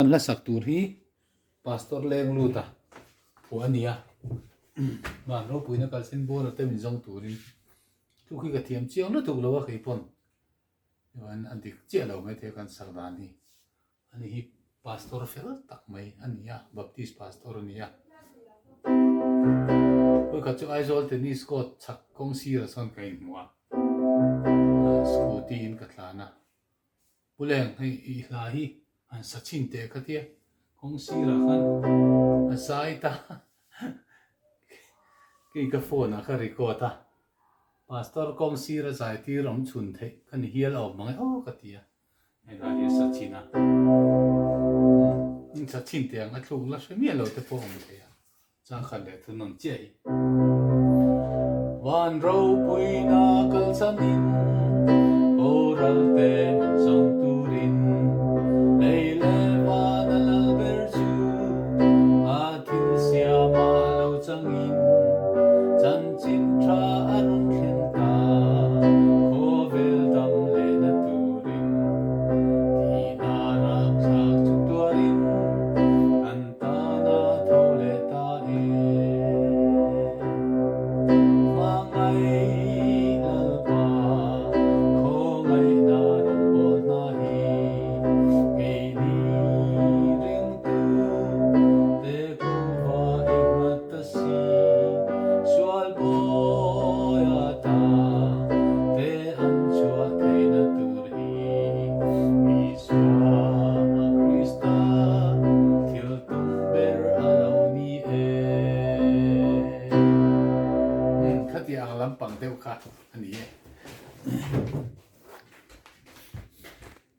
kan hla sak tur hi Pastor leng lut a phuah a ni a, van ropuina kalsen bawra te min zawng turin chu khi ka thiam chiang lutuk lo a kei pawn chuan a dik chiah lo maithei a kan sak dan hi ani hi Pastor fel tak mai a ni a, Baptist Pastor a ni a. Vawikhat chu Aizawl Tennis Court chhak kawng sirah sawn ka inhmu a, scooty in ka tlan a. Pu Leng, hei i hla hi han sa chhin teh ka tia, kawng sirah khan a zai ta kei ka phone ah ka record a, Pastor kawng sira zai tir awm chhun theih ka ni hial a awm mang e aw ka ti a, hei hla hi a sa chhin a, in sa chhin teh ang a thluk la hre miah lo te pawh awm thei a. Changkhat leh thunawn chiah hi. Van ropuina kalsanin boral te min zawng.